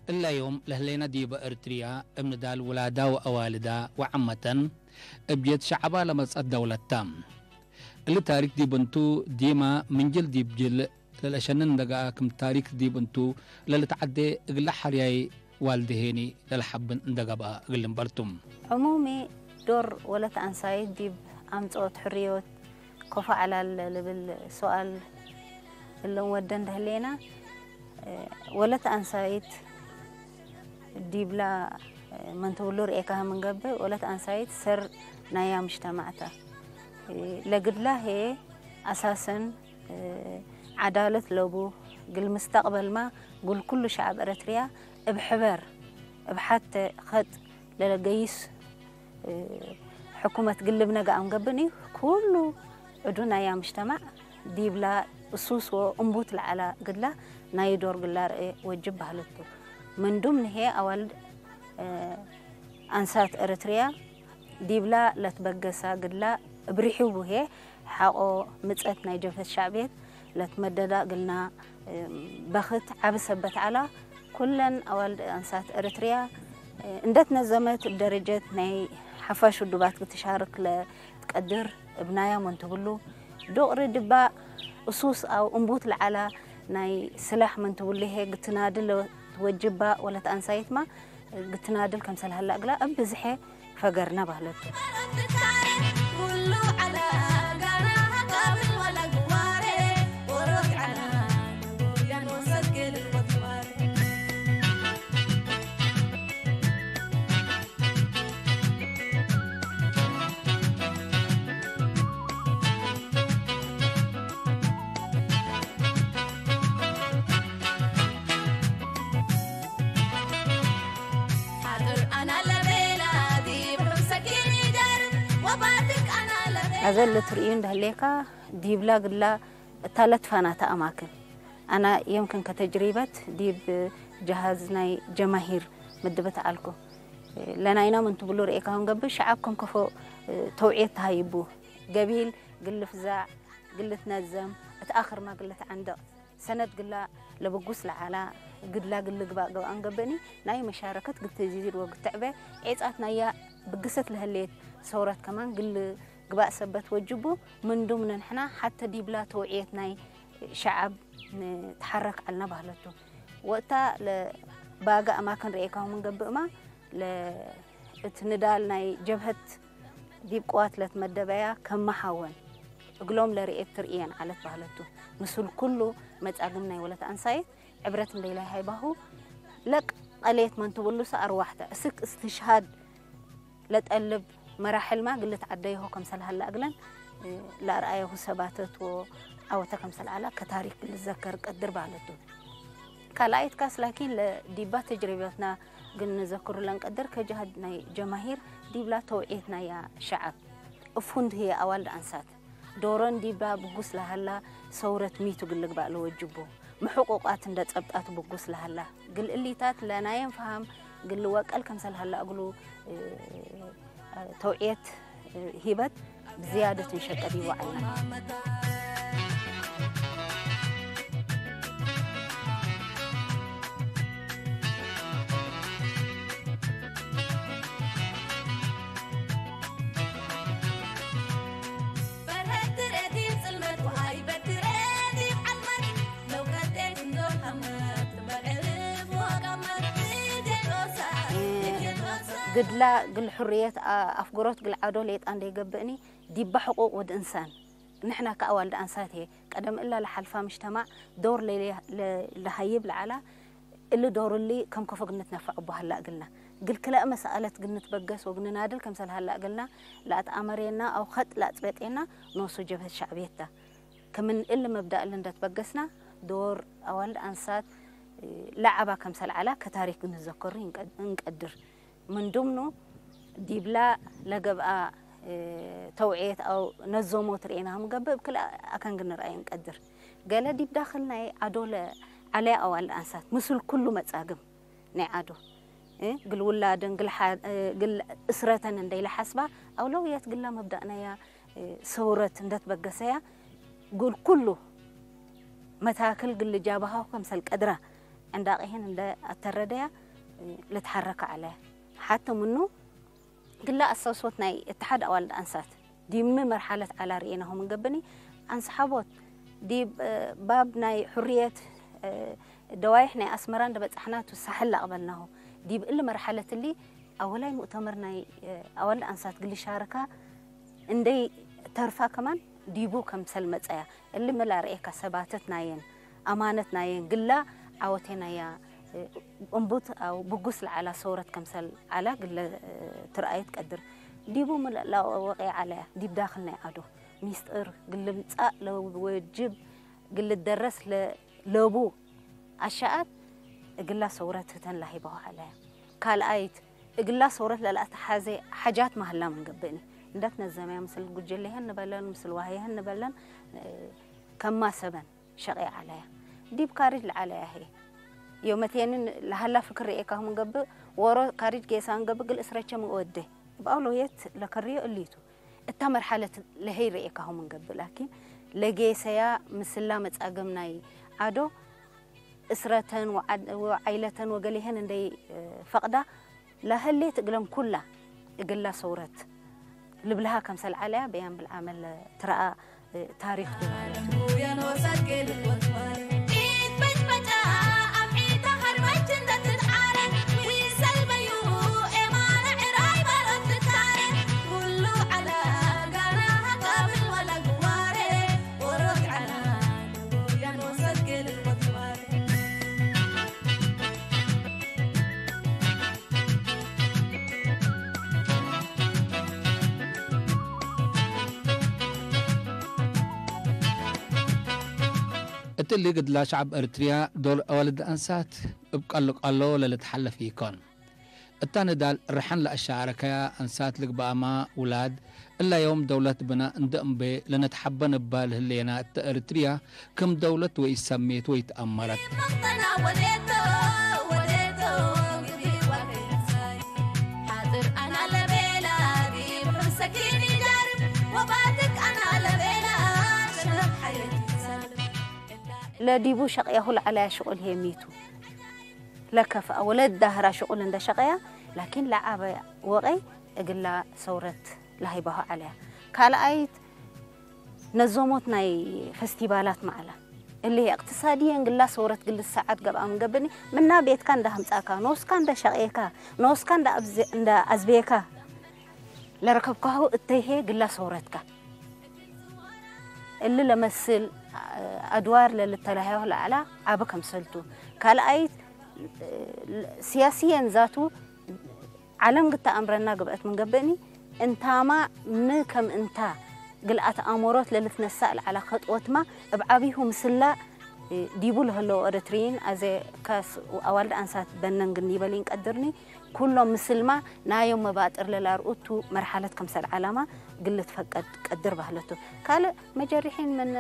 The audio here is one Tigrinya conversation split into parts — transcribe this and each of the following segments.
እላዮም ለህሌና ዲበ እርትርያ እብ ንዳል ውላዳ ወአዋልዳ ወዓመተን እብ ጀት ሸዐባ ለመጽአት ደውለታ። እሊ ታሪክ ዲብ እንቱ ዲማ ምን ጅል ዲብ ጅል ለለሸንን እንደገአ ክም ታሪክ ዲብ እንቱ ለልትዓዴ እግለ ሐርያይ ዋልድሄኒ ለልሐብን እንደገብአ እግል እምበርቱ። ዕሙሚ ዶር ወለት አንሳይት ዲብ አምጽኦት ሕርዮት ኮፋ ዐላል ልብል ሶኣል እለን ወደ እንደህሌና፣ ወለት አንሳይት ዲብላ መን ትብሉ ርኤካህ ምንገብእ፣ ወለት አንሳይት ሰር ናያ ምጅተማዕታ ለግድላ ሄ አሳሰን ዓዳለት ለቡ ግል ምስተቅበልማ ጉል ኩሉ ሸዓብ ኤረትርያ እብ ሕበር እብ ሐተ ኸጥ ለለገይስ ሕኩመት ግልብ ነገ አምገብኒ ኩሉ ዕዱ ናያ ምጅተማዕ ዲብላ እሱስ ወእንቡት ለዓላ ግድላ ናይ ዶር ግላ ርኤ ወጅብ ባህለቱ። ምንዱም ንሄ አዋልድ አንሳት ኤረትርያ ዲብላ ለትበገሳ ግድላ እብ ርሒቡ ሄ ሐቆ ምጸት ናይ ጀብሀት ሸዕብየት ለትመደዳ እግልና በኽት ዓቢ ሰበት ዐላ። ኩለን አዋልድ አንሳት ኤረትርያ እንደት ነዘመት እብ ደረጀት ናይ ሐፋሽ ውዱባት ክትሻርክ ለትቀድር እብ ናያ መን ትብሉ ዶቅሪ ድባ እሱስ አው እንቡት ለዐላ ናይ ስላሕ መን ትብሉ ሄ ግትናድል ለትወጅባ ወለት አንሳይትማ ግትናድል ከምሰል ሀላ እግላ እብ ብዝሐ ፈገርና ባህለቱ። አዘ ለትርእዩ እንደህሌካ ዲብላ ግላ እታ ለትፋናተ አማክን አና የምክን ከተጅሪበት ዲብ ጀሃዝ ናይ ጀማሂር ምድበት አልኩ። ለናይና ምን ትብሉ ርኤካ ክንገብእ ሸዓብ ከም ከፎ ተውዕየት ተሃይቡ ገቢል ግል ፍዛዕ ግል ትነዘም እት አኽርማ ግል ተዓንደቕ ሰነድ ግላ ለብጉስ ለዓላ ግድላ ግል ግባእ ገብአን ገብእኒ ናይ መሻረከት ግል ተዚዚድ ወግትዕበ ዔጻት ናያ ብግሰት ለህሌት ሰውረት ከማን ግል ግባእ ሰበት ወጅቡ ምንዱም ነንሕና ሐተ ዲብላ ተውዕየት ናይ ሸዓብ ንትሓረክ ዐልና ባህለቱ። ወእታ ለባጋ አማክን ርኤካሁ ምን ገብእማ ለእት ንዳል ናይ ጀብሀት ዲብ ቅዋት ለትመደበያ ከመ ሐወን እግሎም ለርኤት ትርእየን ዐለት ባህለቱ። ምስል ኩሉ መጻግም ናይ ወለት አንሳይት ዕብረት እንደይላይ ሃይባሁ ለቅ ቀሌት መን ትብሉሰ አርዋሕተ እስክ እስትሽሃድ ለጠልብ መራሕልማ ግልት ዐደይሆ ከምሰል ሀላ እግለን ለአርአየሁ ሰባተት ወአወተ ከምሰል ዐላ ከታሪክ ግል ዘከር ቀድር ባህለቱ። ካልአይት ካስ ላኪን ለዲባ ተጅሪበትና ግን ንዘክሩ ለንቀድር ከጅሃድ ናይ ጀማሂር ዲብላ ተውዕየት ናያ ሸዓብ እፉንድ ህየ አዋልድ አንሳት ዶረን ዲባ ብጉስ ለሀላ ሰውረት ሚቱ ግል ልግባእ ለወጅቡ ምሕቁቃት እንደ ጸብጣት ብጉስ ለሀላ ግል እሊታት ለናየን ፈሃም ግል ወቀል ከምሰል ሀላ እግሉ ተውዕየት ሂበት ብዝያደት እንሸቀድ ይወዓልና። ግድላ ግል ሕርየት አፍግሮት ግል ዓዶ ሌጣ እንደይገብእኒ ዲባ ሕቁቅ ወድ እንሳን ንሕና ከአዋልድ አንሳት እየ ቀደም እላ ለሓልፋ ምጅተማዕ ዶር ለሃይብ ለዓላ እሊ ዶር እሊ ከም ከፎ ግንትነፈዕ እቡ ሀላ እግልና ግል ክለእ መሰአለት ግንትበገስ ወግንናድል ከምሰል ሀላ እግልና ለአትአመሬና አው ኸጥ ለአጽበጤና ኖሱ ጀብሀት ሸዕብየታ ክምን እሊ መብዳእ እሊ እንደትበገስና ዶር አዋልድ አንሳት ለዐባ ከምሰል ዐላ ከታሪክ ግንትዘከሩ እንቀድር። ምን ዱምኑ ዲብላ ለገብአ ተውዕየት አው ነዞሞት ርኤና ምገብእ እብ ክልእ አካን ግንርአይ እንቀድር። ገለ ዲብ ዳክል ናይ ዐዶ ለዐለያ አዋልድ አንሳት ምስል ኩሉ መጻግም ናይ ዐዶ ግል ውላደን ግል እስረተን እንደይለሐስባ አውለውየት ግላ መብዳእናያ ሰውረት እንደትበገሰያ ግል ኩሉ መታክል ግል ጃብሃሁ ከምሰል ቀድራ እንዳቂህን እንደ ኣተረደያ ልትሓረካ ዓለ ሓተ ምኑ ግላ ኣስተውስወት ናይ እትሓድ ኣዋልድ ኣንሳት ዲሚ መርሓለት ዓላ ርኤናሁ ምንገብኒ ኣንስሓቦት ዲብ ባብ ናይ ሕርየት ደዋይሕ ናይ ኣስመራ እንደ በጻሕናቱ ሳሕል ኣቕበልናሁ ዲብ እሊ መርሓለት እሊ ኣወላይ ሙእተመር ናይ ኣዋልድ ኣንሳት ግሊ ሻርካ እንደይ ተርፋ ከማን ዲቡ ከምሰል መጸያ እሊ መላ ርኤካ ሰባተት ናየን ኣማነት ናየን ግላ ዓወቴ ናያ እምቡት ኣው ብጉስ ለዓላ ሰውረት ከምሰል ዓላ ግለ ትርኣየት ቀድር ዲቡ ምልእላ ወቀይ ዓለያ ዲብ ዳኽል ናይ ዓዶ ሚስጥር ግልምጻእ ለወጅብ ግልደረስ ለቡ ኣሻኣት እግላ ሰውረት ህተን ላሂባሁ ዓለያ ካልኣይት እግላ ሰውረት ለላእቲ ሓዘ ሓጃት ማህላ ምንገብእኒ እንዳት ነዘመያ ምስል ጉጀሌሀን ንበለን ምስል ዋህየህን ንበለን ከማ ሰበን ሸቐይ ዓለያ ዲብ ካሪጅ ለዓለያ ሄ ዮመቴንን ለሃላ ፍክር ርኤካሁ ምንገብእ ወሮ ካሪጅ ጌሳ ምንገብእ ግል እስረቸ ምወደ ብኣውሎየት ለከርዮ እሊቱ እታ መርሓለት ለሄይ ርኤካሁ ምንገብእ ላኪን ለጌሰያ ምስላ መጻገም ናይ ዓዶ እስረተን ወዓይለተን ወገሌሀን እንደይ ፈቕዳ ላህሌት እግለን ኩላ እግላ ሰውረት ልብልሃ ከምሰል ዓለያ በያን ብልዓመል ትረኣ ታሪኽ ዶ ማለት እዩ። እቲ ሊግ ድላ ሸዓብ ኤርትርያ ዶል ኣዋልድ ኣንሳት እብ ቃሎ ቃሎ ለልትሓለፍ ይኮን። እታ ንዳል ርሓን ለኣሻረከያ ኣንሳት ልግባኣማ ውላድ እላዮም ደውለት ብና እንደ እምቤ ለነትሓበን እባ ልህሌና እተ ኤርትርያ ክም ደውለት ወይ ሰሜት ወይ ተኣመረት። ለዲቡ ሸቅያሁ ለዓላያ ሽቁል ሄሚቱ ለከፍአ ወለድ ዳህራ ሽቁል እንደ ሸቀያ ላኪን ለዓበ ወቀይ እግላ ሰውረት ለሃይባሁ ዓለያ ካልኣይት ነዞሞት ናይ ፈስቲቫላት ማዕላ እሊ እቅትሳድየን ግላ ሰውረት ግልስ ሰዓት ገብኣ ምንገብኒ ምና ቤትካ እንዳ ህምጻካ ኖስካ እንዳ ሸቀየካ ኖስካ እንዳ ኣዝቤካ ለረከብካሁ እተይሄ ግላ ሰውረትካ እሊ ለመስል ኣድዋር ለልተላሃዮ ለዓላ ዓበ ከምሰልቱ ካልኣይት ሲያስየን ዛቱ ዓለም ግታ ኣምረና ግብአት ምንገብእኒ እንታማ ም ከም እንታ ግልኣት ኣሞሮት ለልትነሳእ ለዓላ ከጥወትማ እብ ዓቢሁ ምስላ ዲቡ ለህለዎ ኤረትርይን ኣዘ ካስ ኣዋልድ ኣንሳት በነን ግን ይበሊን ቀድርኒ ኩሎም ምስልማ ናዮም መባጥር ለላርኡቱ መርሓለት ከምሰል ዓላማ ግልት ፈቀድ ቀድር ባህለቱ ካልእ መጀሪሒን ምን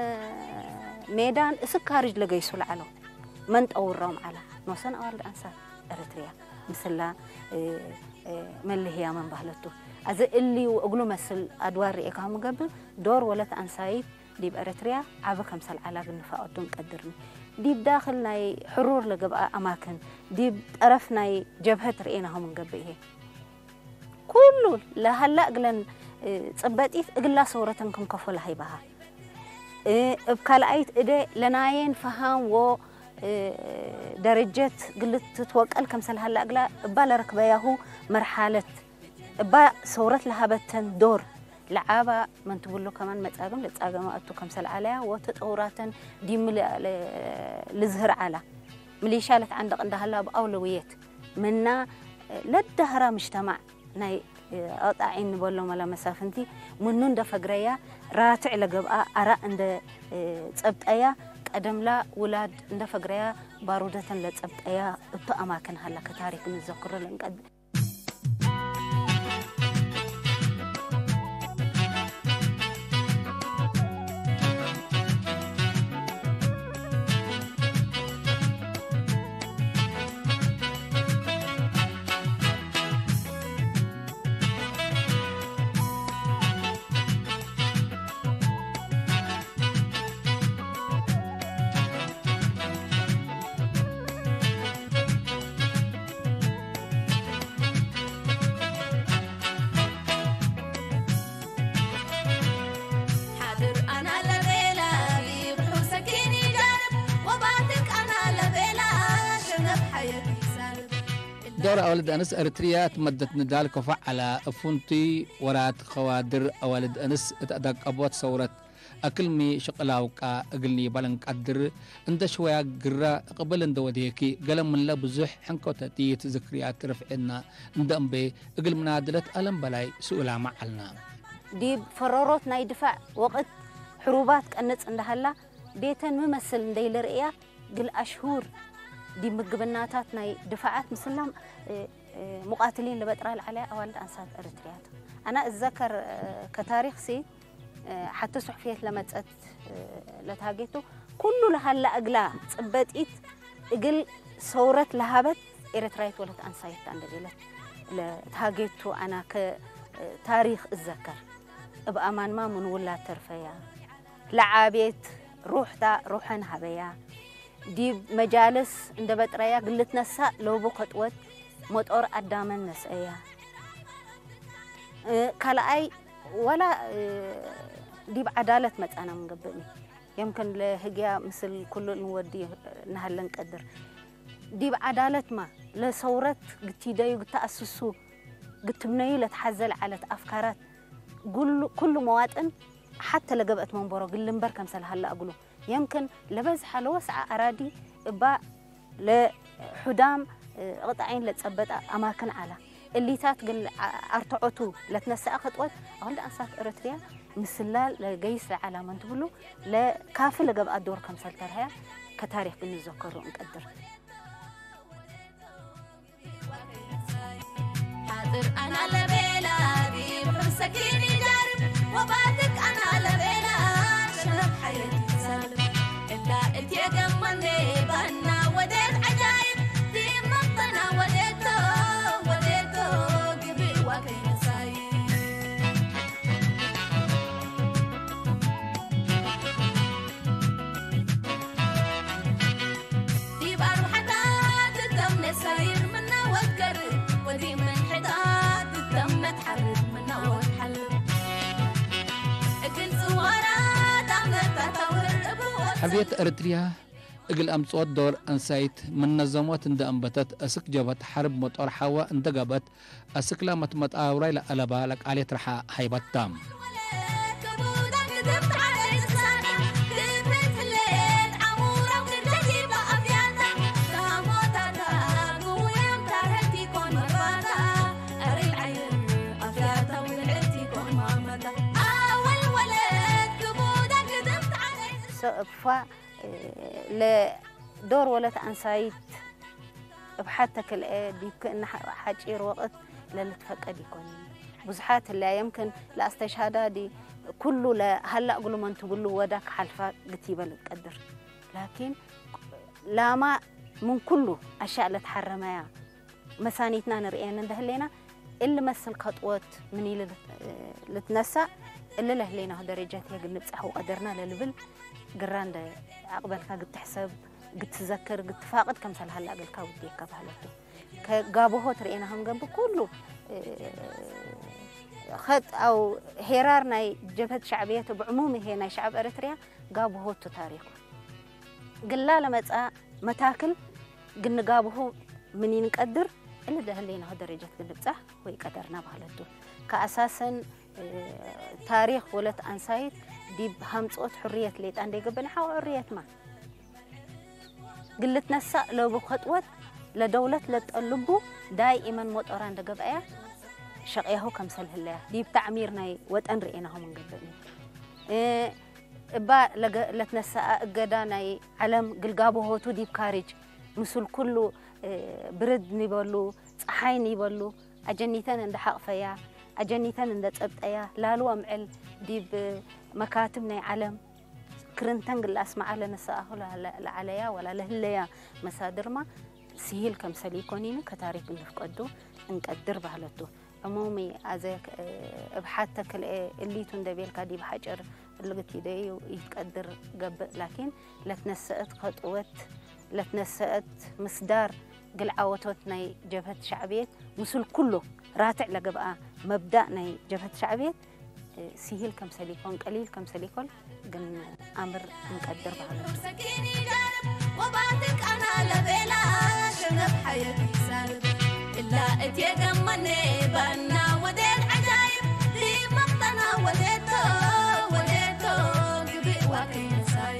ሜዳን እስካርጅ ለገይሱ ለዓለው መን ጠውሮም ዓላ ኖሰን ኣዋልድ ኣንሳት ኤረትርያ ምስላ መልህያ መን ባህለቱ ኣዘ እሊ እግሉ መስል ኣድዋር ርኤካ ምገብር ዶር ወለት ኣንሳይት ዲብ ኤረትርያ ዓቢ ከምሰል ዓላ ግንፋኦቱን ቀድርኒ ዲብ ዳክል ናይ ሕሩር ለገብኣ ኣማክን ዲብ ጠረፍ ናይ ጀብሀት ርኤናሆም እንገብእ ይሄ ኩሉ ለሃላ እግለን ጽበጢት እግላ ሰውረተን ክንከፎ ለሃይባሃ እብ ካልኣይት እደ ለናየን ፈሃም ወ ደረጀት ግልት ትትወቀል ከምሰል ሃላ እግላ እባ ለረክበያሁ መርሓለት እባ ሰውረት ለሃበተን ዶር ለዓባ መንትብሎ ከማን መጻግም ለጻገማ እቱ ከምሰል ዓለያ ወተጠውራተን ዲም ልዝህር ዓላ ምሊሻ ለትዓንደቕ እንዳሃላ ብኣውለውየት ምና ለዳህራ ምጅተማዕ ናይ ኣጣዒን ንበሎ መላ መሳፍንቲ ምኑ እንደ ፈግረያ ራትዕ ለገብኣ ኣራእ እንደ ጸብጠያ ቀደምላ ውላድ እንደ ፈግረያ ባሩደተን ለጸብጠያ እቱ ኣማክን ሃላ ከታሪክ ንዘክሮ ለንቀድ ዶር ኣዋልድ ኣንስ ኤርትርያ እትመደት ንዳል ከፋ ዓላ እፉንቲ ወራት ከዋድር ኣዋልድ ኣንስ እተእዳቀቦት ሰውረት ኣክልሚ ሽቕላውቃ እግልኒ ባለንቃድር እንደ ሽወያ ግራ እቕብል እንደ ወዴኪ ገለ ምንለ ብዙሕ ሕንኮተ ጥይት ዝክርያት ርፍዕና እንደ እምቤ እግል ምናድለት ኣለም በላይ ስኡላ መዓልና። ዲብ ፈረሮት ናይ ድፋዕ ወቕት ሕሩባት ቀንጽ እንደሃላ ቤተን ምመስል እንደይልርእያ ግል ኣሽሁር ዲብ ምግብናታት ናይ ድፋዓት ምስላም ሙቃትሊን ለበጥራ ለዓለያ ኣዋልድ ኣንሳት ኤርትርያት። ኣና እዘከር ከታሪክ ሲ ሓተ ሱሕፍየት ለመጸት ለትሃጌቱ ኩሉ ለሃላ እግላ ጽበጢት እግል ሰውረት ለሃበት ኤርትራይት ወለት ኣንሳይት እንደ ቤለት ለትሃጌቱ ኣና ከታሪክ እዘከር። እብ ኣማንማ ምን ውላድ ተርፈያ ለዓቤት ሩሕታ ሩሐን ሀበያ። ዲብ መጃልስ እንደ በጥረያ ግልትነሳእ ለቡ ከጥወት መጦር ኣዳመን ነስአያ። ካልኣይ ወላ ዲብ ዓዳለት መጻና ምንገብእኒ የምክን ለህግያ ምስል ኩሉ እንወዲ ናሃለን ቀድር ዲብ ዓዳለት ማ ለሰውረት ግቲደዩ ግተኣስሱ ግትብነዩ ለትሓዘል ዓለት ኣፍካራት ኩሉ መዋጥን ሓተ ለገብአት መንበሮ ግልምበር ከምሰል ሀላ እግሉ የምክን ለበዝሓ ለወስዓ ኣራዲ እባ ለሑዳም እቕጣዒን ለጸበጠ ኣማክን ዓላ እሊታት ግን ኣርትዖቱ ለትነሰአ ከጥወት ኣክልደ ኣንሳት ኤረትርያ ምስላ ለገይስ ለዓላ መንትብሉ ለካፊ ለገብኣ ዶር ከምሰል ተርሀያ ከታሪክ ግን ንዘከሩ እንቀድር። ሓጥር ኣና ለቤላ ዲብ ሕምሰኪን ይዳርብ ወባትክ ኣና ለቤላ ሸነብ ሓየት ይሳልብ እላ እትየ ገመንዴ ባና ወዴት ዓጃይብ ዲብ መቅጠና ወዴቶ ወዴቶ ግብዋ ከይነሳይ ሕርየት ኤርትርያ እግል ኣምጽኦት ዶር ኣንሳይት ምን ነዘሞት እንደ ኣንበተት፣ እስክ ጀብሀት ሐርብ መጦር ሐዋ እንደ ገብአት፣ እስክ ለመትመጣውራይ ለአለባ ለቃሌት ረሓ ሀይበታ። ፋ ለዶር ወለት ኣንሳይት እብ ሐተ ክልኤ ዲብ ክእነ ሐጪር ወቅት ለልትፈቀድ ኢኮን። ብዙሓት ህለያ የምክን ለኣስተሽሃዳ ዲ ኩሉ ለሀላ እግሉ መንትብሉ ወዳ ክሓልፋ ግቲበ ልትቀድር። ላኪን ላማ ምን ኩሉ ኣሻእ ለትሓረመያ መሳኒትና ንርእየን እንደ ህሌና፣ እሊ መስል ከጥወት ምን ኢሊ ልትነሳእ፣ እሊ ለህሌናሁ ደረጀት ሄግ እንብጻሕ ወቀደርና ለልብል ግራ እንደ ኣቅበልካ ግትሕሰብ፣ ግትዘክር፣ ግትፋቅድ ከምሰል ሀላ እግልካ ውዴካ ባህለቱ። ከጋብሆ ትርእየና ከም ገንብ ኩሉ ኸጥ ኣው ሄራር ናይ ጀብሀት ሸዕብየት ብዕሙም ይሄ ናይ ሸዕብ ኤረትርያ ጋብሆቱ ታሪኩ። ግላ ለመጻ መታክል ግንጋብሁ ምን ይንቀድር እሊ ደህሌናሁ ደረጀት ግንብጻሕ ወይ ቀደርና ባህለቱ። ከኣሳሰን ታሪኽ ወለት ኣንሳይት ዲብ ሃምጽኦት ሕርየት ሌጣ እንዴ ገብን ሓው ሕርየት ማ ግልትነሳእ ለቡ ከጥወት ለደውለት ለጠልቡ ዳይመን ሞጦራ እንደ ገብአያ ሸቅያሁ ከምሰል ህለያ ዲብ ተዕሚር ናይ ወጠን ርኤናሁ ምን ገብእኒ። እባ ለትነሰኣ እገዳ ናይ ዓለም ግልጋቦሆቱ ዲብ ካርጅ ምስል ኩሉ ብርድ ኒበሉ ጸሓይ ኒበሉ ኣጀኒተን እንደ ሓቕፈያ ኣጀኒተን እንደ ጸብጠያ ላሉ ኣምዕል ዲብ መካትብ ናይ ዓለም ክርንተን ግላስ መዓለ ነሰኣሁ ለዓለያ ወላ ለህለያ መሳድርማ ስሂል ከምሰል ኢኮኒኒ ከታሪክ እንፍቀዱ እንቀድር ባህለቱ። ዕሙሚ ኣዘ እብ ሓተ ክልኤ እሊቱ እንደ ቤልካ ዲብ ሓጭር እልግት ይደዩ ይትቀድር ገብእ ላኪን ለትነሰአት ከጥወት ለትነሰአት ምስዳር ግልዓወቶት ናይ ጀብሀት ሻዕብየት ምስል ኩሎ ራትዕ ለገብኣ መብዳእ ናይ ጀብሀት ሻዕብየት ስሂል ከምሰል ኢኮን ቀሊል ከምሰል ኢኮን ግን ኣምር እንቀድር ባህለቱ። እቲ የገመኔ ባና ወዴት ዓጃይብ ዲብ መቕጠና ወዴቶ ወዴቶ ግብእ ዋክይ መሳይ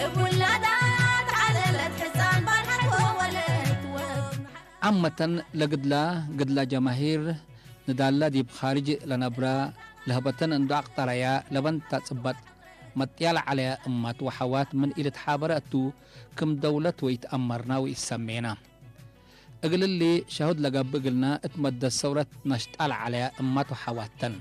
እብ ውላዳ ተዓለለት ሕፃን ባርሓት ወወለት ወ ዓመተን ለግድላ ግድላ ጀማሂር ንዳላ ዲብ ኻርጅ ለነብራ ለህበተን እንዶ ኣቅጠረያ ለበንታ ጽባጥ መጥያል ዐለያ እማት ወሐዋት ምን ኢልትሓበረ እቱ ክም ደውለት ወኢትአመርና ወኢትሰሜና። እግልሊ ሸሁድ ለገብእ እግልና እት መደት ሰውረት ነሽጣል ዐለያ እማት ወሐዋት ተን።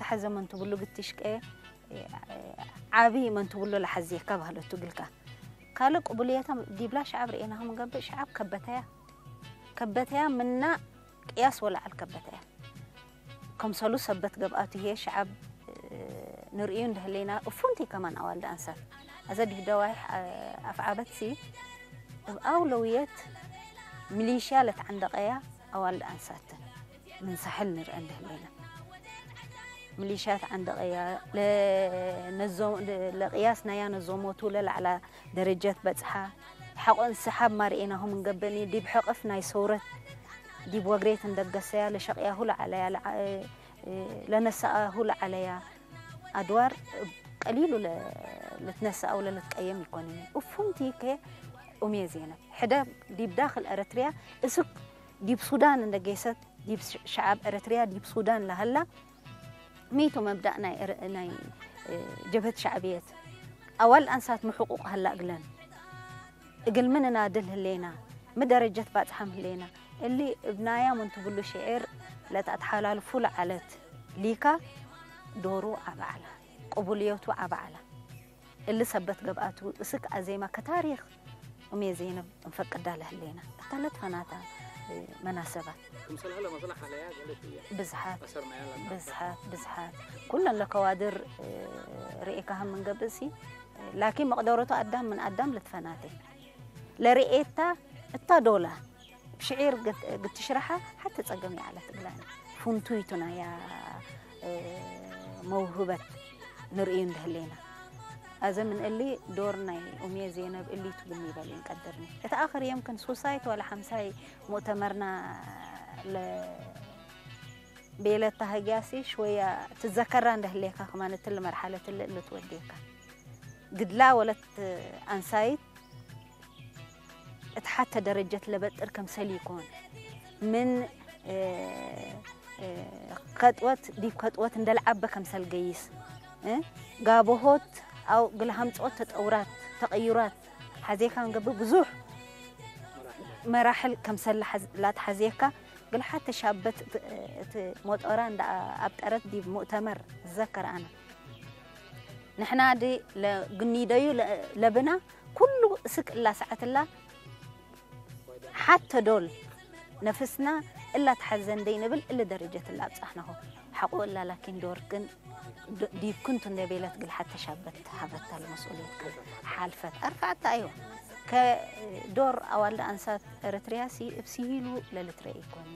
ተሐዘ መን ትብሉ ግትሽቀ ዓቢ መን ትብሎ ለሐዝየካ ባህለቱ ግልካ ካልእ ቅቡልየታ ዲብላ ሸዓብ ርኤናኹም ገብእ ሸዓብ ከበተያ ከበተያ ምና ቅያስ ወለዓል ከበተያ ከምሰሉ ሰበት ገብኣቱ ህየ ሸዓብ ንርእዩ እንደህለይና እፉንቲ ከማን ኣዋልድ ኣንሳት ኣዘ ዲብደዋይ ኣፍዓበት ሲ እብ ኣውለውየት ሚሊሽያ ለተዓንደቀያ ኣዋልድ ኣንሳትን ምን ሳሕል ንርአ እንደህለና ሚሊሻት ዓንደቀያ ለቅያስ ናያ ነዞሞቱ ለላዕላ ደረጀት በጽሓ ሓቆ እንስሓብ ማርእናሆም እንገብእኒ ዲብ ሕቕፍ ናይ ሰውረት ዲብ ወግሬት እንደገሰያ ለሸቅያሁ ለዓለያ ለነሰኣሁ ለዓለያ ኣድዋር ቀሊሉ ለትነሰኣ ወለ ለትቀየም ይኮንኒ እፉንቲ ከ ኡሜ ዜነብ ሕደ ዲብ ዳክል ኤረትርያ እስክ ዲብ ሱዳን እንደ ጌሰት ዲብ ሸዓብ ኤረትርያ ዲብ ሱዳን ለሀላ ሚቱ መብዳእ ናይ ጀብህት ሸዕብየት ኣዋል ኣንሳት ምሕቁቅ ሀላ እግለን እግል ምን እናድል ህሌና ምደረጀት ባጽሓም ህሌና እሊ እብናያ ምን ትብሉ ሽዕር ለተኣትሓላልፉ ለዓለት ሊካ ዶሩ ዓባዕላ ቅቡልዮቱ ዓባዕላ እሊ ሰበት ገብኣቱ እስክ ኣዜማ ከታሪኽ እሜ ዜነብ እንፈቅዳ ለህሌና እታ ለትፈናታ መናሰባት ብዝሓት ብዝሓት ኩለን ለከዋድር ርኤካሃ ምን ገብእሲ ላኪን መቅደረቱ ኣዳም ምን ኣዳም ለትፈናተ ለርኤታ እታ ዶላ ብሽዒር ግትሽርሓ ሓቲ ጸገም ይዓለት እግላኒ ፉንቱይቱ ናያ መውህበት ንርእዩ እንደህሌና ኣዘ ምን እሊ ዶር ናይ ኡምየ ዜነብ እሊቱ ብኒ ይበል ይንቀድርኒ እቲ ኣኽር የምክን ሱሳይት ዋላ ሓምሳይ ሙእተመርና ቤለታ ህጊያሲ ሽወያ ትዘከራ እንደህሌካ ከማን እትል መርሓለት እሊ እሊ ትወዴካ ግድላ ወለት ኣንሳይት እት ሓተ ደረጀት ለበጥር ከምሰል ይኮን ምን ከጥወት ዲብ ከጥወት እንደልዓበ ከምሰል ገይስ ጋቦሆት ኣው ግልሃምፅኦት ተጠውራት ተቀይራት ሓዜካ ንገብር ብዙሕ መራሕል ከምሰል ላትሓዜካ ግልሓት ተሻበት እቲ ሞጠራ እንዳ ኣብጠረት ዲብ ሙእተመር ዝዘከር ኣነ ንሕና ዲ ግኒደዩ ለብና ኩሉ እስክ እላ ሰዓት እላ ሓተ ዶል ነፍስና እላ ተሓዘን ደይ ንብል እሊ ደረጀት እላ ኣብጻሕናኹ ሓቁ እላ ላኪን ዶር ግን ዲብ ክንቱ እንደ ቤለት ግል ሓተ ሻበት ሃበታ ለመስኡልየት ሓልፈት ኣርፋዕታ ኣይዋ ከዶር ኣዋልደ ኣንሳት ኤረትርያ ሲ እብ ሲሂሉ ለልትረኢ ይኮን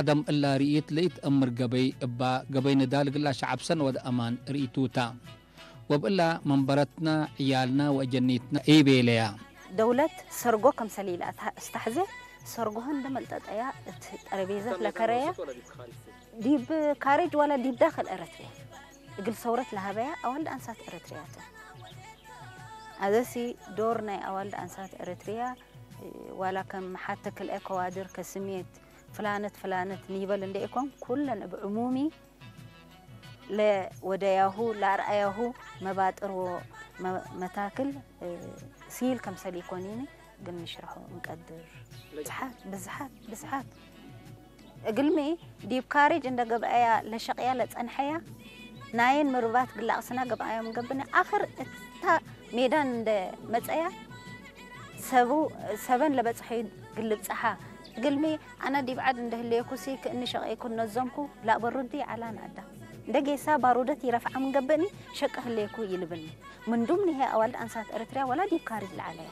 ቀደም እላ ርኢት ለኢትአምር ገበይ እባ ገበይ ንዳል ግላ ሸዓብ ሰን ወደ አማን ርኢቱታ። ወብእላ መንበረትና ዕያልና ወእጀኒትና ኢቤለያ። ደውለት ሰርጎ ከምሰል ኢላ እስተሕዘ ሰርጎሀን ደመልጠጠያ እት ጠረቤዘት ለከረያ ዲብ ካሬጅ ዋላ ዲብ ዳክል ኤረትርያ እግል ሰውረት ለሀበያ ኣዋልድ ኣንሳት ኤረትርያትን ኣዘሲ ዶር ናይ ኣዋልድ ኣንሳት ኤርትርያ ዋላ ከም ሓተ ክልኤ ከዋድር ከስሜት ፍላነት ፍላነት ንይበል እንደ ኢኮን ኩለን ብዕሙሚ ለወደያሁ ለኣርኣያሁ መባጥርዎ መታክል ሲል ከምሰል ይኮኒኒ ግን ንሽርሖ እንቀድር ብዝሓት ብዝሓት ብዝሓት እግልሚ ዲብ ካሬጅ እንደ ገብአያ ለሸቅያ ለጸንሐያ ናየን ምርባት ግላቅስና ገብአያ ምገብነ ኣኽር እታ ሜዳን እንደ መጸያ ሰቡ ሰበን ለበጽሐ ግልብጽሓ እግልሚ ኣነ ዲብ ዓድ እንደ ህለየኩሲ ክእኒ ሸቀይኩ ነዞምኩ ላበሩዲ ዓላን ኣዳ እንደ ጌሳ ባሩደት ይረፍዓ ምገብእኒ ሸቀ ህለየኩ ይልብኒ ምንዱም ንሄ ኣዋልድ ኣንሳት ኤርትርያ ወላ ዲብ ካሬጅ ለዓለያ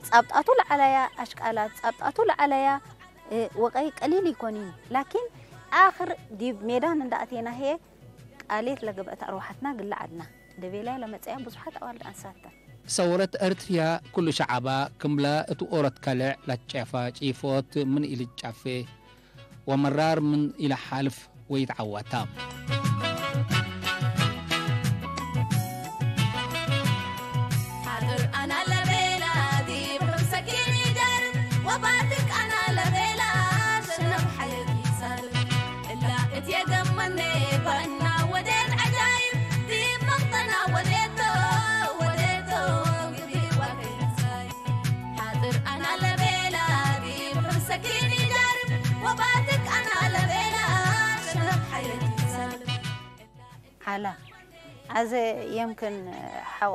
ጻብጣቱ ለዓለያ ኣሽቃላት ጻብጣቱ ለዓለያ ወቀይ ቀሊል ይኮን እዩ ላኪን ኣኽር ዲብ ሜዳን እንዳኣቴና ህየ ቃሌት ለገብአት ኣርዋሓትና ግላ ዓድና ደቤላይ ለመጸያ ብዙሓት ኣዋልድ ኣንሳተን ሰውረት ኤርትርያ ኩሉ ሸዓባ ክምላ እቲ ኦሮት ከልዕ ላጨፋ ጪፎት ምን ኢልጫፌ ወመራር ምን ኢለሓልፍ ወይትዓወታ። ሓላ ኣዘ የምክን ሓቆ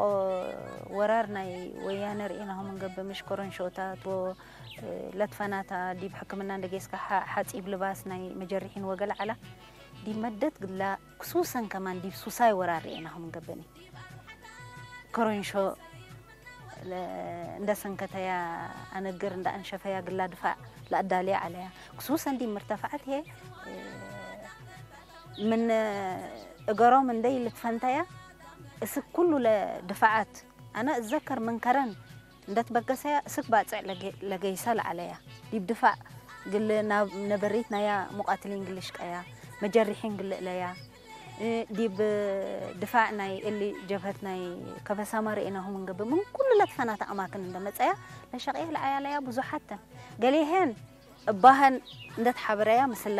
ወራር ናይ ወያነ ርኢናሆም እንገብእ ምሽ ኮረንሾታት ወ ለትፈናታ ዲብ ሕክምና እንደጌስካ ሓጺብ ልባስ ናይ መጀሪሒን ወገል ዓላ ዲብ መደት ግላ ክሱሰን ከማን ዲብ ሱሳይ ወራር ርኢናሆም እንገብእኒ ኮረንሾ እንደ ሰንከተያ ኣነግር እንደ ኣንሸፈያ ግላ ድፋዕ ለኣዳልያ ዓለያ ክሱሰን ዲብ ምርተፈዓት ሄ ምን እገሮም እንደይ ልትፈንተያ እስክ ኩሉ ለድፋዓት ኣነ እዘከር ምን ከረን እንደትበገሰያ እስክ ባጽዕ ለገይሰ ለዓለያ ዲብ ድፋዕ ግል ናብ ነበሪት ናያ ሙቃትሊን ግልሽቀያ መጀሪሒን ግልእለያ ዲብ ድፋዕ ናይ እሊ ጀብሀት ናይ ከበሳማ ርኢናሁም እንገብእ ምን ኩሉ ለትፈናተ ኣማክን እንደመጸያ ለሸቅየ ለዓያለያ ብዙሓተን ገሌሄን እባሀን እንደትሓበረያ ምስላ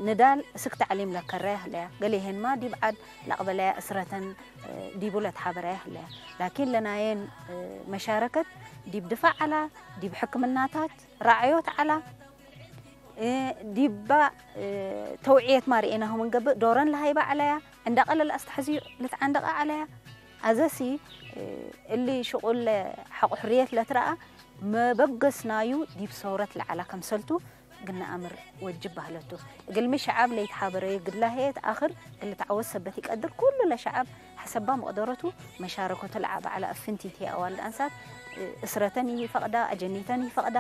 ንዳል እስክ ተዕሊም ለከረያ ህለያ ገሌሄንማ ዲብ ዓድ ለቅበለያ እስረተን ዲቡ ለትሓበረያ ህለያ ላኪን ለናየን መሻረከት ዲብ ድፋዕ ዓላ ዲብ ሕክምናታት ራዕዮት ዓላ ዲባ ተውዕየት ማርኤናሁም እንገብእ ዶረን ለሃይባ ዓለያ ዕንዳቀ ለልኣስተሕዝዩ ልትዓንደቀ ዓለያ ኣዘሲ እሊ ሽቁል ሓቁ ሕርየት ለትረኣ መበገስናዩ ዲብ ሰውረት ለዓላ ከምሰልቱ ግና ኣምር ወጅብ ባህለቱ እግልሚ ሸዓብ ለይትሓበረዩ ግድላ ህየት ኣኽር ግልተዓወት ሰበት ይቀድር ኩሉ ለሸዓብ ሐሰባ መቅደረቱ መሻረከቱ ለዓባ ዓላ እፍንቲት ህየ ኣዋልድ ኣንሳት እስረተን ይፈቅዳ ኣጀኒተን ይፈቅዳ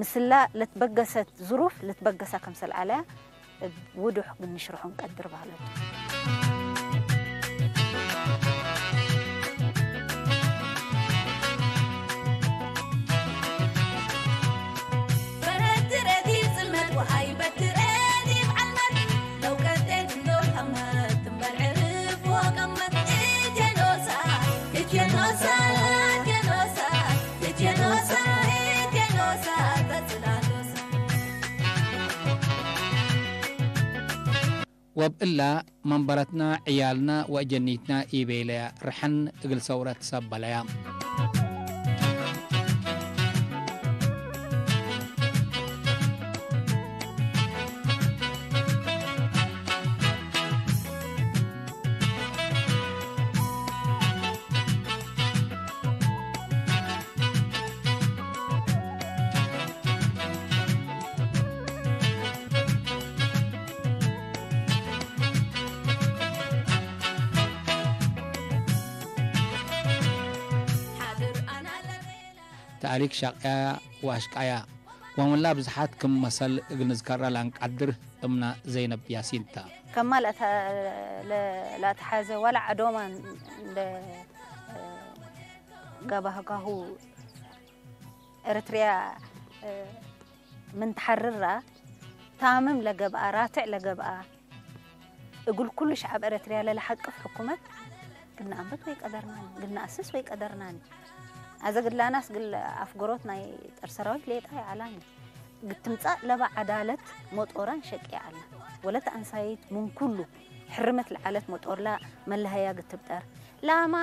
ምስላ ለትበገሰት ዝሩፍ ለትበገሳ ከምሰል ዓለያ እብ ውዱሕ ግንሽርሖም ቀድር ባህለቱ። ወብእላ መንበረትና ዕያልና ወእጀኒትና ኢቤለያ ርሐን እግል ሰውረት ሰበለያ። ታሪክ ሻቅያ ዋሽቃያ ወምላ ብዝሓት ክም መሰል እግል ንዝከራ ላንቃድር እምና ዘይነብ ያሲንታ። ከማል ለተሓዘ ዋላ ዓዶማ እንደ ገባህካሁ ኤርትርያ ምን ተሓርራ ታምም ለገብኣ ራትዕ ለገብኣ እግል ኩሉ ሸዓብ ኤረትርያ ለለሓቅፍ ሕኩመት ግናኣንበት ወይ ቀደርናኒ ግናኣስስ ወይ ቀደርናኒ ኣዘ ግላናስ ግል ኣፍጎሮት ናይ ጠር ሰራዊት ሌጣ ይዓላኒ ግትምጻእ ለባ ዓዳለት መጦራን ሸቂ ዓላ ወለት ኣንሳይት ምን ኩሉ ሕርመት ለዓለት መጦርላ መለሃያ ግትብጠር ላማ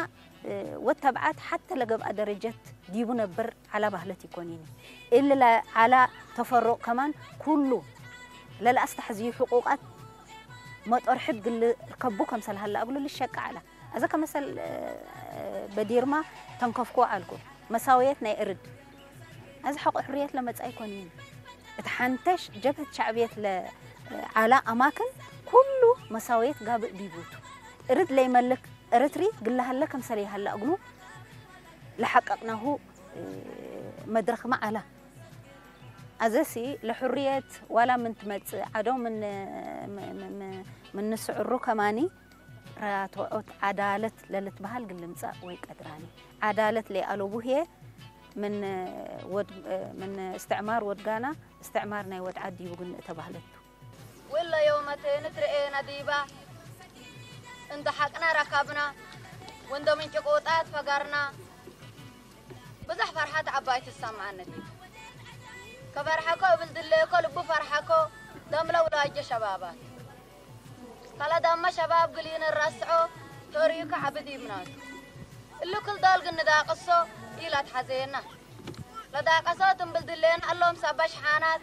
ወተብዓት ሓተ ለገብኣ ደረጀት ዲቡ ነበር ዓላ ባህለት ይኮኒኒ እሊ ዓላ ተፈሮቕ ከማን ኩሉ ለልኣስተሕዝዩ ሕቁቃት መጦር ሕድ ግል ርከቡ ከምሰልሃላ እግሉ ልሸቂ ዓላ ኣዘ ከመሰል በዲርማ ተንከፍኮ ዓልኩ መሳውየት ናይ እርድ ኣዚ ሓቆ ሕርየት ለመጻ ይኮን እዩ እቲ ሓንተሽ ጀብህት ሻዕብየት ለዓላ ኣማክን ኩሉ መሳውየት ጋብእ ዲቡቱ እርድ ለይመልክ እርትሪ ግላሃለ ከምሰለ ይሃላ እግሉ ለሓቀቅናሁ መድረኽ መዓላ ኣዘሲ ለሕርየት ዋላ ምን ትመጽእ ዓዶ ምን ስዕሩ ከማኒ ራትዖት ዓዳለት ለልትበሃል ግልምጻእ ወይ ቀድራኒ ዓዳለት ለይኣለቡ ህየ ምን ወድ- ምን እስትዕማር ወድጋና እስትዕማር ናይ ወድዓት ዲቡ ግን እተባህለቱ። ውለ ዮመቴን ትርእየና ዲባ እንዶ ሓቅና ረካብና ወንዶ ምንጭ ቁጣት ፈጋርና ብዙሕ ፈርሓት ዓባይ ትሰማዓኒ ከፈርሓኮ እብል ድለየኮ ልቡ ፈርሓኮ ደምለ ውላጀ ሸባባት ካላ ዳማ ሸባብ ግሊን ራስዖ ቶሪዩካ ዓብድ ይምናቱ እሉ ክልዶል ግን ንዳቅሶ ኢላ ትሓዘየና ለዳቀሶ ትንብል ድሌን ኣሎም ሳባ ሽሓናት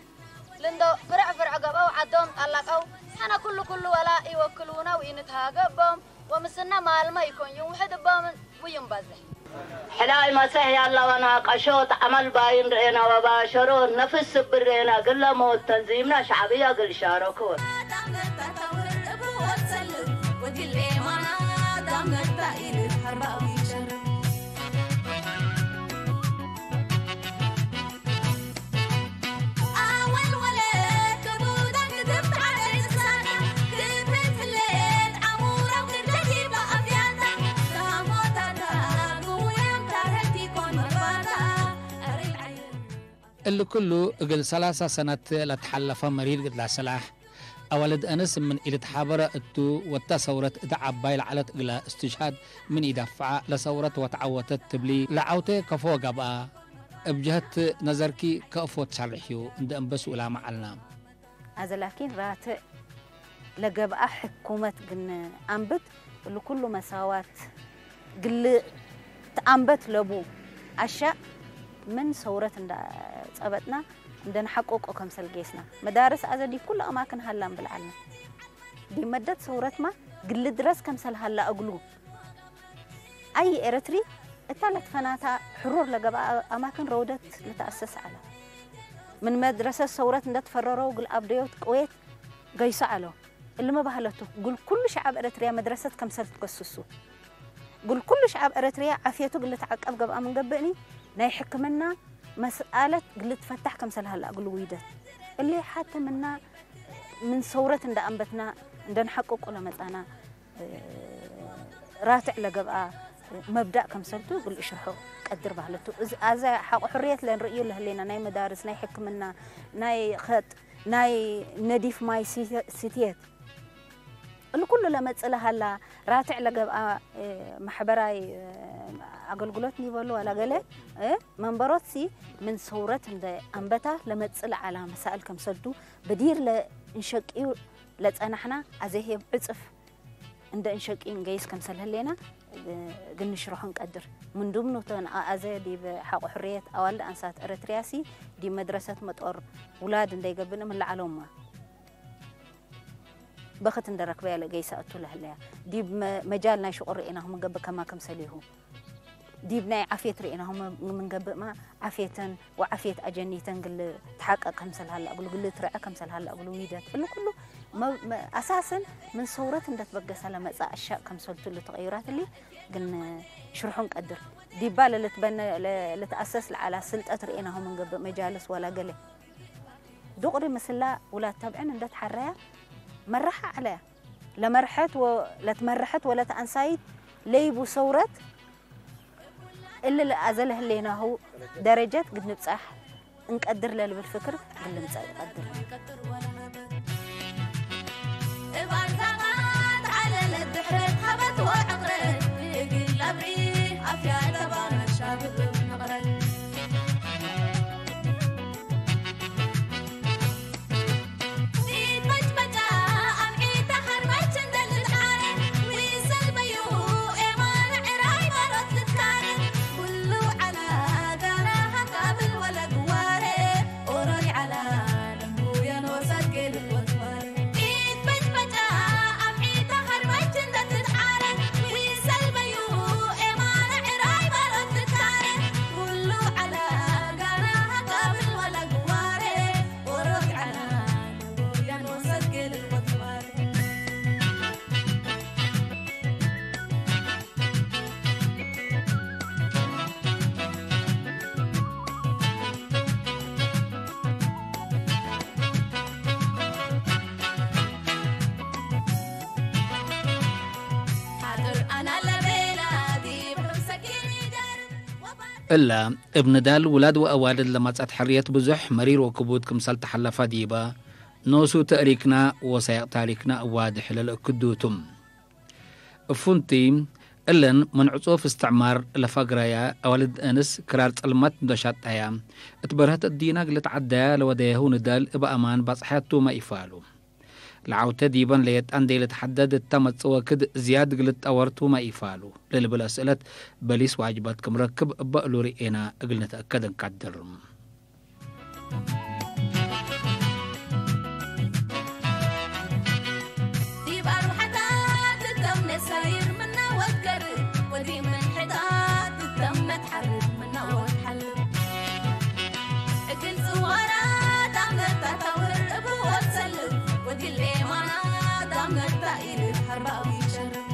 ልንዶ ፍርዕ ፍርዕ ገበው ዓዶም ጣላቀው ሓነ ኩሉ ኩሉ ወላ ይወክሉና ውኢንትሃገቦም ወምስና ማልማ ይኮን ይውሕድ ቦምን ውይም በዝሕ ሕላይ መሰሕ ያላዋና ቀሾ ተዓመል ባይን ርኤና ወባሸሮ ነፍስ ስብር ርኤና ግለ ሞት ተንዚምና ሻዕብያ ግል ሻረኮ እሊ ኩሉ እግል ሰላሳ ሰነት ለትሓለፈ መሪር ግድላ ሰላሕ፣ አዋልድ አነስ ምን ኢልትሓበረ እቱ ወታ ሰውረት እት ዓባይ ለዐለት እግለ እስትሽሃድ ምን ኢደፍዓ ለሰውረት ወትዓወተት ትብሊ ለዐውቴ ከፎ ገብአ? እብ ጀሀት ነዘርኪ ከእፎ ትሻርሕዩ እንደ እንበስ ውላመ ዐልና። አዘ ላኪን ራትዕ ለገብአ ሕኩመት ግን አንብት እሉ ኩሉ መሳዋት ግል ተአንበት ለቡ አሻእ ምን ሰውረት እንዳ ጸበጥና እንደ ንሐቆቆ ከምሰል ጌስና። መዳርስ አዘ ዲብ ኩሉ አማክን ሀላ እንብል ዐልና። ዲብ መደት ሰውረትማ ግል ድረስ ከምሰል ሀላ እግሉ። አይ ኤረትሪ እታ ለትፈናታ ሕሩር ለገብአ አማክን ረውደት ልትአሰስ ዐላ። ምን መድረሰት ሰውረት እንደ ትፈረረው እግል አብደዮት ቅዌት ገይሶ ዐለው። እሊ መባህለቱ፣ እግል ኩሉ ሸዐብ ኤረትርያ መድረሰት ከምሰል ትከስሱ። እግል ኩሉ ሸዐብ ኤረትርያ ዓፍየቱ እግል ልትዐቀብ ገብአ ምን ገብእኒ፣ ናይ ሕክምና መስአለት እግል ልትፈታሕ ከምሰል ሀላ እግል ውይደት። እሊ ሐተ ምና ምን ሰውረት እንደ አንበትና እንደ ንሐቅቁ ለመጻና ራትዕ ለገብአ መብዳእ ከምሰልቱ እግል እሽርሖ ቀድር ባህለቱ። እዝ- አዘ ሐቆ ሕርየት ለንርእዩ ለህሌና ናይ መዳርስ፣ ናይ ሕክምና፣ ናይ ኸጥ፣ ናይ ነዲፍ ማይ ሲተ- ሲትየት እሉ ኩሉ ለመጽእ ለሃላ ራትዕ ለገብአ ማሕበራይ አገልግሎት ኒበሉ ዋላ ገለ መንበሮት ሲ ምን ሰውረት እንደ አንበታ ለመጽእ ለዓላ መሳእል ከምሰልቱ በዲር ለእንሸቅዩ ለጸናሕና አዘሄብ ዕጽፍ እንደ እንሸቅዩ እንገይስ ከምሰል ህሌና ግንሽርሖ እንቀድር። ምንዱም ኑተን አአዘ ዲብ ሐቆ ሕርየት አዋልድ አንሳት ኤረትርያ ሲ ዲብ መድረሰት መጦር ውላድ እንደይገብእን እምለዓሎማ። በኽት እንደ ረክበያ ለገይሳ እቱ ለህለያ። ዲብ መ- መጃል ናይ ሽቁር ርኤናሁ ምንገብእ ከማ ከምሰሊሁ። ዲብ ናይ ዓፍየት ርኤናሁ ም- ምንገብእማ ዓፍየተን ወዓፍየት አጀኒተን ግል ተሓቀቅ ከምሰል ሀላ እግሉ ግል ትርዐ ከምሰል ሀላ እግሉ ዊደት እሉ ኩሉ መ- መ- አሳስን ምን ሰውረት እንደትበገሰ ለመጻ አሻእ ከምሰልቱ ልተቀዩራት እሊ ግን ሽርሑን ቀድር ዲባ ለልትበነ ለ- ልትአሰስ ለዓላ ስልጠት ርኤናሁ ምንገብእ መጃልስ ወላ ገለ ዱቅሪ ምስላ ውላድ ተብዕን እንደ ተሓረያ መራሓ ዐለያ። ለመርሐት ወ- ለትመርሐት ወለት አንሳይት ለይቡ ሰውረት እሊ ለአዘ ለህሌናሁ ደረጀት ግድ ንብጻሕ እንቀድር ለልብል ፍክር ግል ምጻእ ይቀድር። እባን ዛማት ዓለለት ድሕረት ሃበት ወዕቕረት እላ እብ ንዳል ውላድ ወአዋልድ ለማጻት ሕርየት ብዙሕ መሪር ወክቡድ ክምሳል ተሓላፋ ዲባ፣ ኖሱ ተእሪክና ወሳይቕ ታሪክና እዋድሕ ለለእክዱቱም። እፉንቲ እለን መንዕጾ ፍስትዕማር ለፋግራያ ኣዋልድ እንስ ክራር ጸልማት እንደሻጣያ፣ እት በርሀት እዲና ግልት ዓዳያ ለወደየሁ ንዳል እብ ኣማን ባጽሓያቱ ማይፋሉ። ለዓውተ ዲበን ለየጣን ደይ ልትሓደድ እታ መጽወክድ ዝያድ ግልጣወርቱ ማይፋሉ ለልብል ኣስእለት በሊስ ዋጅባት ክምረክብ እበእሉ ርኤና እግል ንተአከድ እንቃድር። ዲብ ኣርባዕታ ትተም ነሳይር ምናወት ገር ወዲ ምን ሕዳ ትተም መትሓርር ምናወት ሓልብ እግል ጽዋራ ዳመታ ታውር እብወት ሰልብ ወዲ ሌማና ዳመታ ኢል ሓርባዊ ሸርብ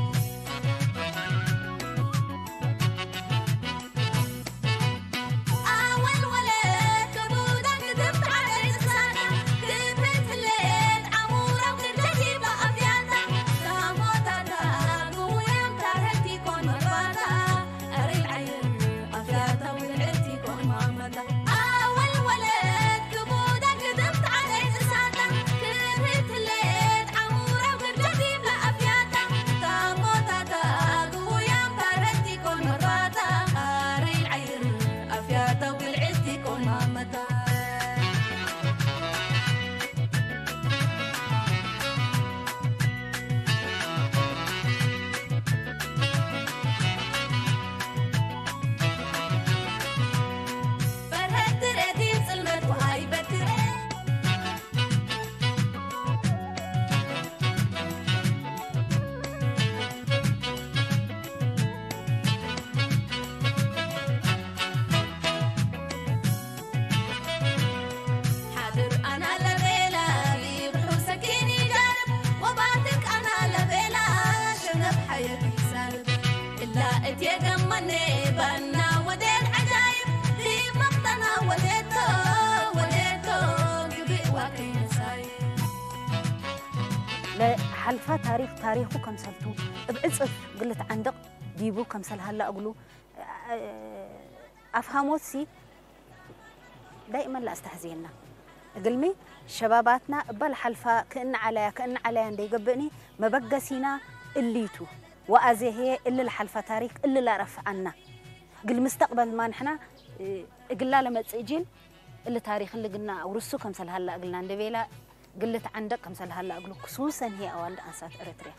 ለሓልፋ ታሪክ ታሪኩ ከምሰልቱ እብ ዕፅፍ ግልት ዓንድቕ ዲቡ ከምሰል ሃላ እግሉ ኣፍሃሞት ሲ ዳይመን ለኣስተሕዝየና። እግልሚ ሸባባትና እባ ለሓልፋ ክእኒ ዓላያ ክእኒ ዓላያ እንደይገብእኒ መበገሲና እልይቱ ወኣዜ ህየ እሊ ለሓልፋ ታሪክ እሊ ላረፍዓና እግል ምስተቅበል ማንሕና እግላ ለመጽእ ጂል እሊ ታሪክ እሊ ግና ውርሱ ከምሰል ሃላ እግልና እንደቤላ ግልት ዓንደቅ ከምሰል ሃላ እግሉ ክሱሰን ህየ ኣዋልድ ኣንሳት ኤረትርያ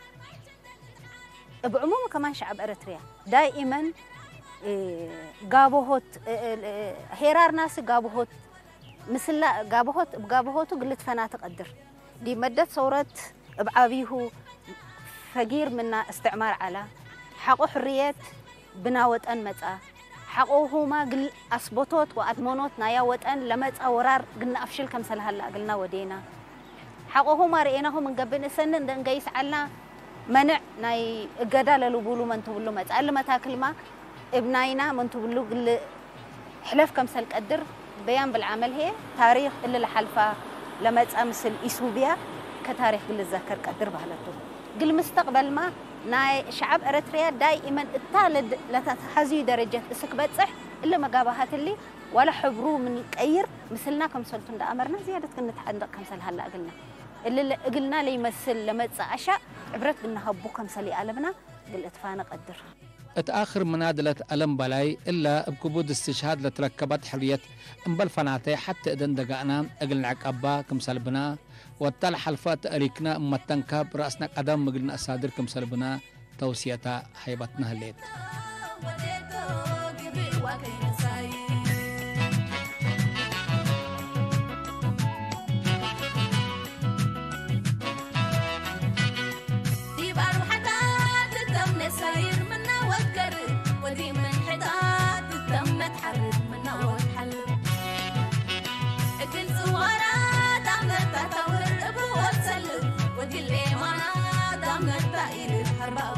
እብ ዕሙም ከማን ሸዓብ ኤረትርያ ዳኢመን ጋብሆት ሄራርናሲ ጋብሆት ምስላ ጋብሆት እብ ጋብሆቱ ግልት ፈናቲ ቀድር ዲብ መደት ሰውረት እብ ዓብይሁ ፈጊር ምና እስትዕማር ዓላ ሓቆ ሕርየት ብና ወጠን መጻ ሓቆሁማ ግል ኣስቦቶት ወኣድሞኖት ናያ ወጠን ለመጻ ወራር ግና ኣፍሽል ከምሰል ሃላ እግልና ወዴና ሓቆሁማ ርኤናሁ ምን ገብእ ንእሰኒ እንደ እንገይስ ዓልና መንዕ ናይ እገዳ ለልቡሉ መን ትብሉ መጻ እሊ መታክልማ እብ ናይና መን ትብሉ ግል ሕለፍ ከምሰል ቀድር በያን ብልዓመል ህየ ታሪክ እሊ ለሓልፋ ለመጻ ምስል ኢሱብያ ከታሪክ ግል ዘከር ቀድር ባህለቱ ግል ምስተቅበልማ ናይ ሸዓብ ኤረትርያ ዳይመን እታ ለተትሓዝዩ ደረጀት እስክ በጽሕ እሊ መጋባሃት እሊ ዋላ ሕብሩ ምን ቀይር ምስልና ከምሰልቱ እንዳ ኣመርና ዝያደት ክንትሓንደቅ ከምሰል ሃላ እግልና እሊ እግልና ለይመስል ለመጽእ ኣሻ ዕብረት ግናሃቡ ከምሰል ይኣለብና እልእትፋነ ቀድር እት ኣኽር ምናድለት ኣለም በላይ እላ እብ ክቡድ እስትሽሃድ ለትረከበት ሕርየት እምበል ፈናተ ሐቲ እደን ደጋእና እግል ንዕቀባ ክምሰል ብና ወታ ለሐልፈ ተእሪክና እመተንካብ ረእስነ ቀደም ምግል ነአሳድር ክምሰል ብና ተውስየታ ሀይበትና ህሌት። ዲብ ኣርባዕታ ትተም ነሳይር ምናወት ገርብ ወዲ ምን ሕታት ትተም ነትሓርብ ምናወት ሓልብ እግል ጽዋራ ዳመታ ታውር እብወት ሰልብ ወዲ ሌማና ዳመታ ኢልብ ሓርባዊ